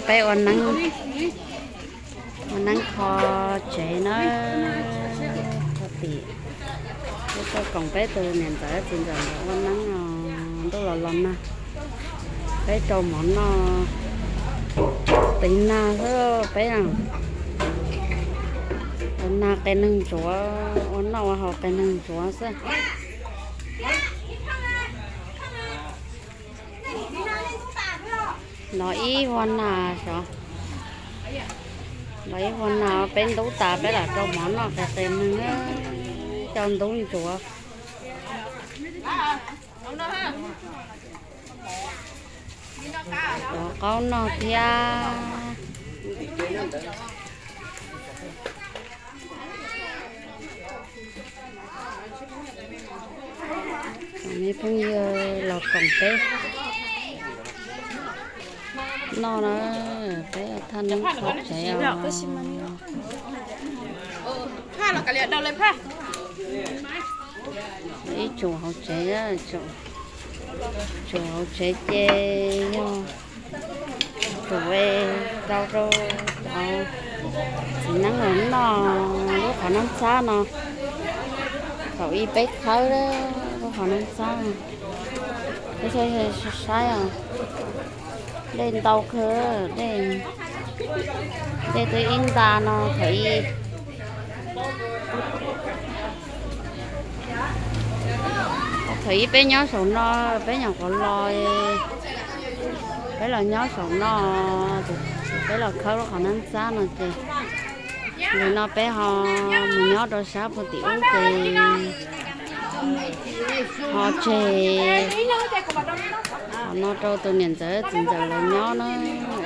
Peb ua neeb, ua neeb kho tsev na, kho tim. Peb tuaj koom peb tus niam ntxawm txiv ntxawm nkawd ua neeb os, ntuj los los nag. Peb rau mov noj, tiv nag xwb peb. Ua nag qias neeg ntsuav, ua noj ua haus qias neeg ntsuav xwb. Los ib vuag nag, los ib vuag nag peb ntub tas peb lam rau mov noj qias qias neeg, coj ntub ntsuav. Cov qaub noj thiab. Tsoom me phooj ywg los koom peb noj na, peb thaj neeb kho tsev os. Ib tsoom hauv tsev, tsoom hauv tsev ces yog tsoom rau rau cov txiv neeb los noj lub qhov neeb txhab no. Thaum ub peb khawb lub qhov neeb txhab no, peb saib os, dej ntau kawg, dej twb ib nta no thaum ub. Thaum ub peb nyob saum no, peb nyuam qhuav los, peb los nyob saum no, peb los khawb lub qhov neeb txhab no ces, nim no peb ho mus nyob rau sab puag tim ub ces ho tseg qhov no rau tus niam ntxawm txiv ntxawm lawv nyob na,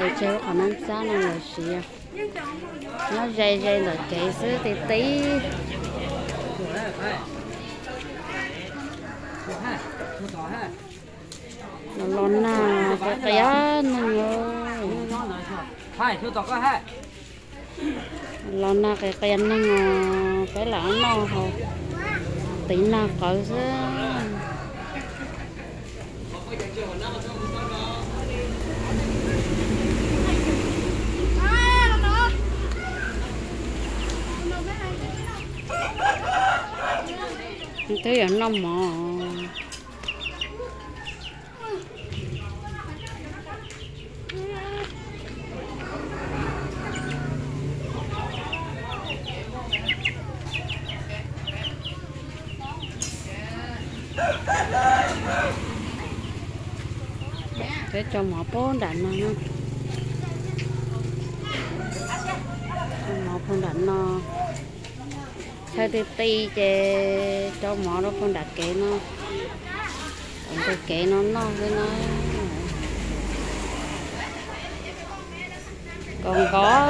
es tseg lub qhov neeb txhab no lawm siv. Nyob ze ze ntawm kev xwb ti ti. Los los nag qias qias neeg. Los nag qias qias neeg os, peb lam noj haus tiv nag qawv xwb. Twb yog noj mov. Peb tso mov puag nram no, tso mov puag nram no. Chaw ti ti ces rau mov rau puag nram kev no, ntug kev no noj xwb na. Nkos nkos,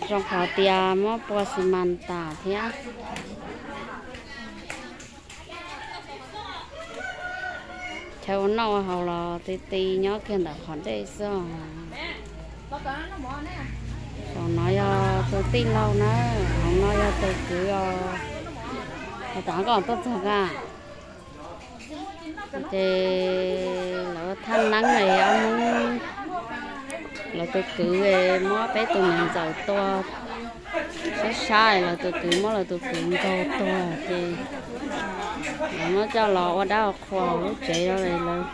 zoo qhov tias muab pua xi mas tas thiab. Chaw ua noj ua haus los ti ti nyob kiag ntawm qhov dej xwb os. Saum no yog tus tij laug na, hauv no yog tus kwv os. Ho tom koj tuaj txog ka, ces lawv thaj neeb es ob hnub lawv tus kwv muab peb tus niam ntxawm tua, sab sab lawv tus kwv muab lawv tus kwv nkaug tuag ces lawv muab coj los ua dab ua qhua hauv lub tsev lawm.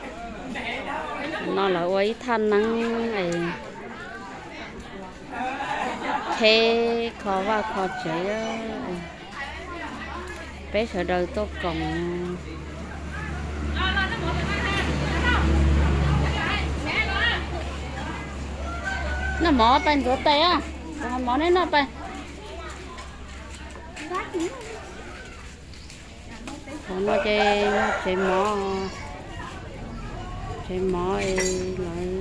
No lawv ua ib thaj neeb es kheb kho vaj kho tsev, peb sawv daws tuaj koom. Noj mov pais ntxuav tes, mov neb noj pais. Thaum no ces yog tsev mov, tsev mov lawv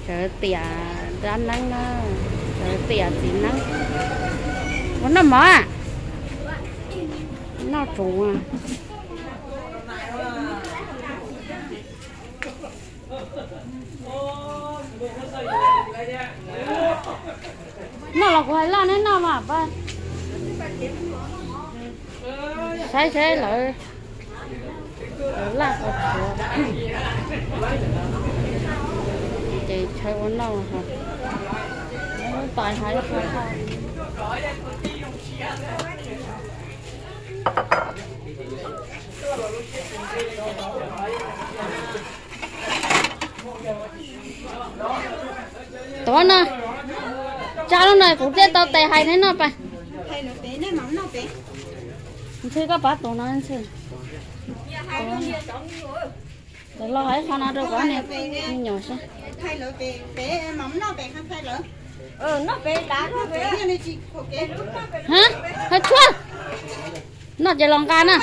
sawv tiam dab neeb na, sawv tiam txiv neeb. Ua noj mov, noj tsuv. Noj los kuv hais loj neb noj mas pab. Saib saib lawv, lawv laj qhov tshuav. Ces tshawb ua noj, tais hais. Tuav no, tsa lub no kuv thiaj tau tes hais thiab no pas. Ntxhw koj pab tuav no ntxhw. Los hais qhov no rau kuv niam me nyuam saib. Ha, ha tshuaj. Noj ces los nqa na.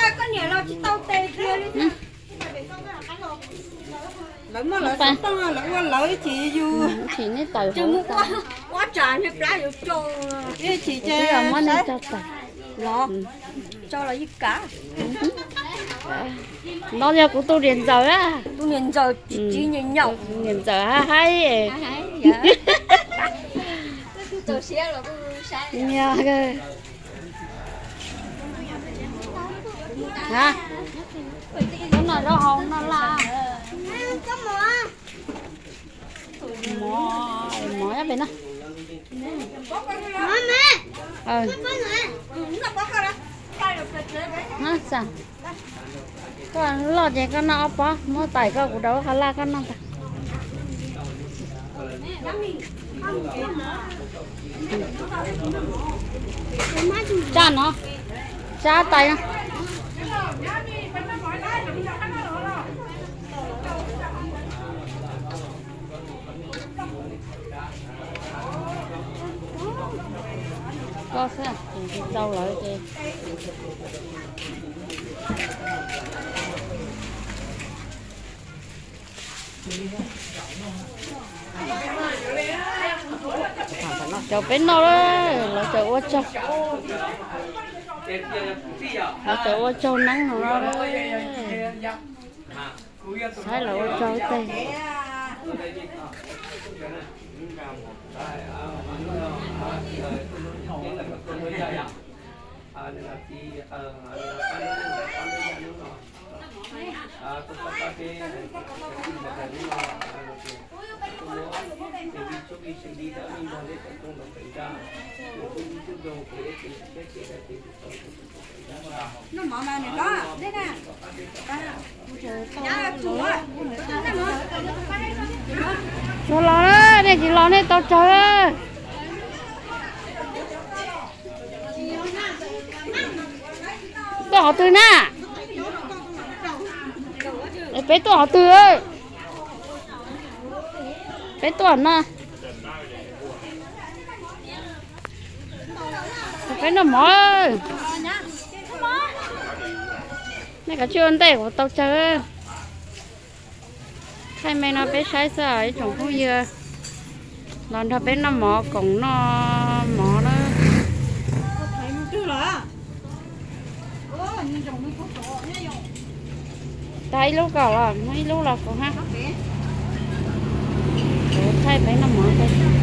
Lawv muaj lawv xov tooj, lawv ua lawv, ib chim yus, ib chim neb tawm, ua tsam niag plab yuav tsau, ib chim ces muab neb tso tawm los, tso los yeej kav. No yog kuv tus niam ntxawm a, tus niam ntxawm tsis tsis nyiam nyaum, niam ntxawm haib haib. Noj zaub hau noj laj. Mov, mov nyob pem no. Koj loj ces koj noj ob pob, muab tais koj kuv rau qhov laj koj noj ntag. Tsa no, tsa tais no. Koj xwb, tsis tau lawv ces. Cov peb noj, lawv cov ua tsaug, lawv cov ua tsaug neeb no. Saib lawv ua tsaug tej. Tsuag los, nej tsis los nej tau tsawg. Tuaj qhov twg na? Peb tuaj qhov twg? Peb tuaj no. Peb noj mov. Nej kav tsij ua ntej kuv tau tsawg. Thaij me no peb saib xwb ib tsoom phooj ywg. Los nrog peb noj mov koom noj mov na. Tag ib lub kom los muab ib lub los kuv hab. Kuv thaij peb noj mov.